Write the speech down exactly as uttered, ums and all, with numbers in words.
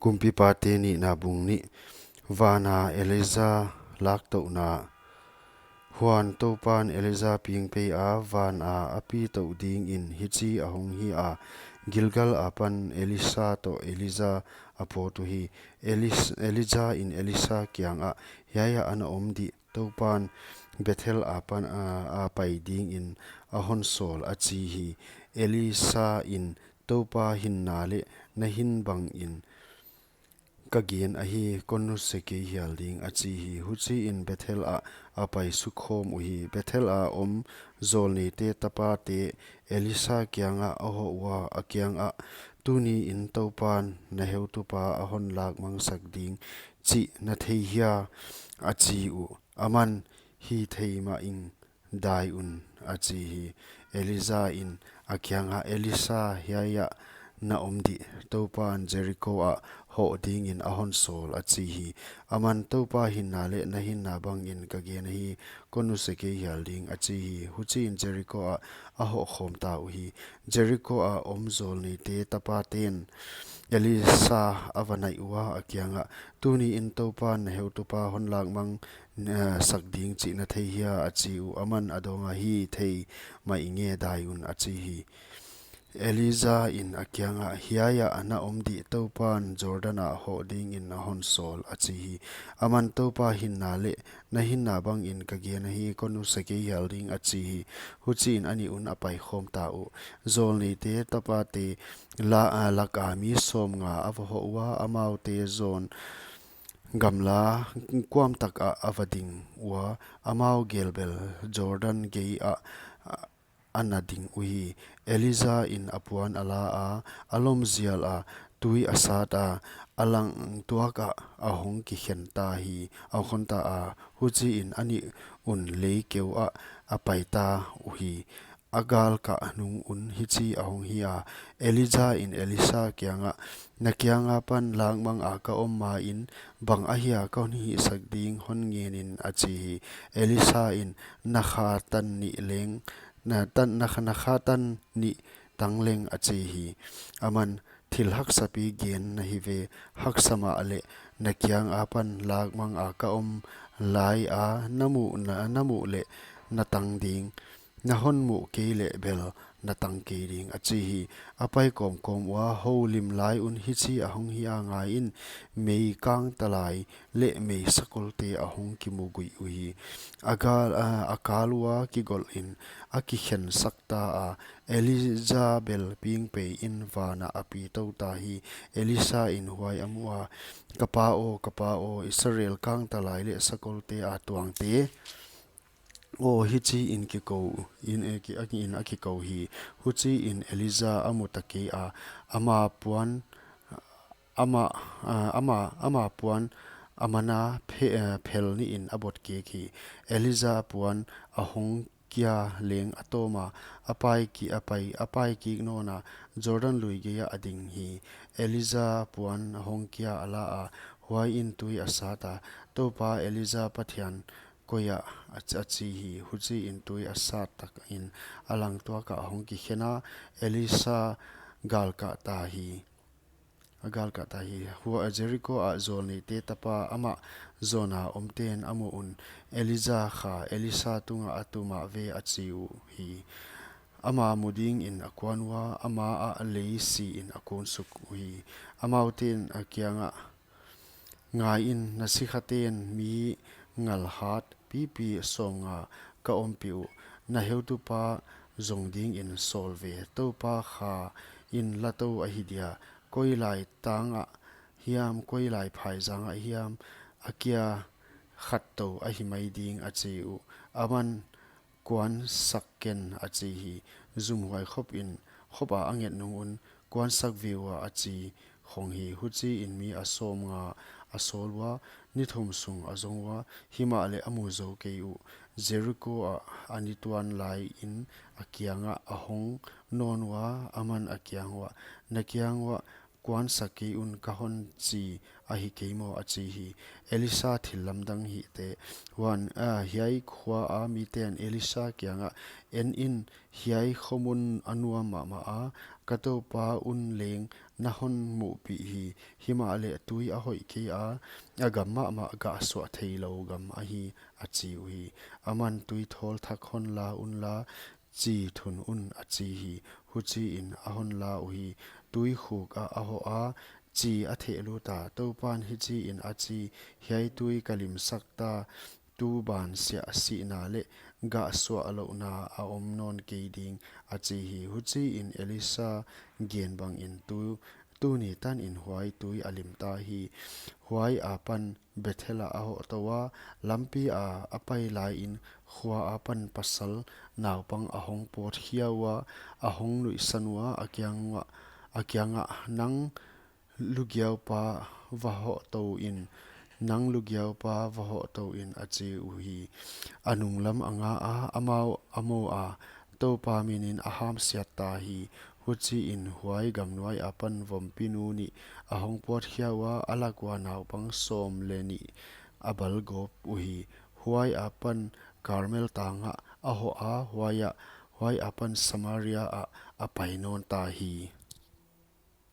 Kumpipate nihna bung nih. Vana Elija laktouhna. Huan Toupan Elija pingpei a, vana a pi touh dingin hichi ahong hi a, Gilgal apan Elisa toh Elija a pawt uhi. Elis-, Elija in Elisa kiangah, hiai ah na om dih, Toupan Bethel apan a, a pai dingin a hon sawl, a chi hi. Elisa in, Toupa hinna leh na hin bangin ka gen ahi, kon nuse kei hial ding, a chi hi. Huchiin Bethel ah a pai suk khawm uhi. Bethel a om zawlneite tapate Elisa kiangah a hoh ua, a kiangah, tuniin Toupan na heutupa a hon lakmangsak ding chih na thei hia, a chi uh. Aman, hi thei mah ing, dai un, a chi hi. Elija in a kiangah, Elisa, hiai ah na om dih, Toupan Jeriko ah hoh dingin a hon sawl, a chi hi. Aman, Toupa hinna leh na hinna bangin ka gen ahi, kon nuse kei hial ding, a chi hi. Huchiin Jeriko ah a hoh khawm ta uhi. Jeriko a om zawlneite tapaten Elisa a va naih ua, a kiangah, tuniin Toupan na heutupa hon lakmang eh, sak ding chih na thei hia, a chi uh. Aman a dawng a, hi thei mah ing e, dai un, a chi hi. Elija in a kiangah, hiai ah na om dih, Toupan Jordan ah hoh dingin a hon sawl, a chi hi. Aman, Toupa hinna leh na hinna bangin ka gen ahi, kon nuse kei hial ding, a chi hi. Huchiin a nih un a pai khawm ta uh. Zawlneite tapate la, a, laka mi sawmnga a va hoh ua, amaute zawn gamla kuam tak ah a va ding ua, amau gel bel Jordan gei ah, a, a na ding uhi. Elija in a puan a la a, a lawm zial a, tui a sat a, a lang tuak ah a hong kikhen ta hi, a hon ta a, huchiin a nih un lei keu ah a pai ta uhi. A galkah nung un hichi ahong hi a, Elija in Elisa kiangah, na kiang apan lakmang a ka om main, bang ahia ka hon hihsak ding hon ngen in, a chi hi. Elisa in, na kha tan nih leng, na tan, na kha, na kha tan nih tang leng, a chi hi. Aman, thil haksa pi gen na hi ve, haksa mahleh na kiang apan lakmang a ka om lai a, na muh, na, na muh leh na tang ding, na hon muh kei leh bel na tang kei ding, a chi hi. A pai kawmkawm ua, houlim lai un hichi ahong hi a, ngaiin, mei kangtalai leh mei sakolte ahong kimu guih uhi. A gal, a, a kal ua kigolh in a kikhen sak ta a, Elija bel pingpei in van ah a pi tou ta hi. Elisa in huai a muh a, ka pa aw, ka pa aw, Israel kangtalai leh sakolte a tuangte aw, hichi in kikou, in, eh, ki, a, in a kikou hi. Huchiin Elija a mu ta kei a, ama puan, ama, ah, ama, ama puan a man a phe-, eh, phel nih in a bot kik hi. Elija puan ahong kia leng a tawm a, a pai ki, a pai, a pai kik nawn a, Jordan lui gei ah a ding hi. Elija puan ahong kia a la a, huaiin tui a sat a, Toupa Elija Pathian, koi ah, a ch-, a chi hi. Huchiin tui a sat takin a lang tuak ah ahong kikhen a, Elisa galkah ta hi. A galkah ta hi. Huan Jeriko ah zawlneite tapa amah zawn a omten a muh un, Elija kha Elisa tungah a tum a ve, a chi uhi. Ama mu dingin a kuan ua, ama ah lei siin a kun suk uhi. Amaute'n a kiangah, ngaiin, na sikhate'n mi ngalhat pipi sawmnga ka ompih uh, na heutupa zong dingin sawl ve, Toupa kha in la tou ahi dia, koi lai tang ah hiam, koi lai phaizang ah hiam, a kia khat tou ahi mai ding, a chi uh. Aman, kuan sak ken, a chi hi. Zumhuai khop in, khop a a nget nung un, kuan sak ve ua, a chi khong hi. Huchiin mi a sawmnga a sawl ua, ni thum sung a zong ua, himahleh a mu zou kei uh. Jeriko ah a ni tuan laiin a kiangah ahong nawn ua, aman a kiang uah, na kiang uah kuansak kei un ka hon chi ahi kei maw, a chi hi. Elisa thillamdang hihte. Huan, a, hiai khua a miten Elisa kiangah, En in, hiai khomun a nuam mahmah a, ka toupa un leng na hon muhpih hi. Himahleh tui a hoih kei a, a gam mahmah gah suah theilou gam ahi, a chi uhi. Aman, Tui thawl thak hon la unla, chi thun un, a chi hi. Huchiin a hon la uhi. Tui khuk ah a hoh a, chi a thehlut a. Toupan hichiin a chi, Hiai tui ka limsak ta, tu ban siahsihna leh gah suahlouhna a om nawn kei ding, a chi hi. Huchiin Elisa gen bangin tu, tuni tanin huai tui a lim ta hi. Huai apan Bethel ah a hoh tou a, lampi a a pai laiin khua apan pasal naupang a hong pawt khia ua, a hong nuihsan ua, a kiangah, a kiangah, Nang lugiaupa va hoh tou in, nang lugiaupa va hoh tou in, a chi uhi. A nunglam a nga a, amau a mou a, Toupa minin a hamsiat ta hi. Huchiin huai gam nuai apan vompinu nih a hong pawt khia ua, a lak ua naupang sawm leh nih a balgawp uhi. Huai apan Karmel tang ah a hoh a, huai ah, huai apan Samaria ah a pai nawn ta hi.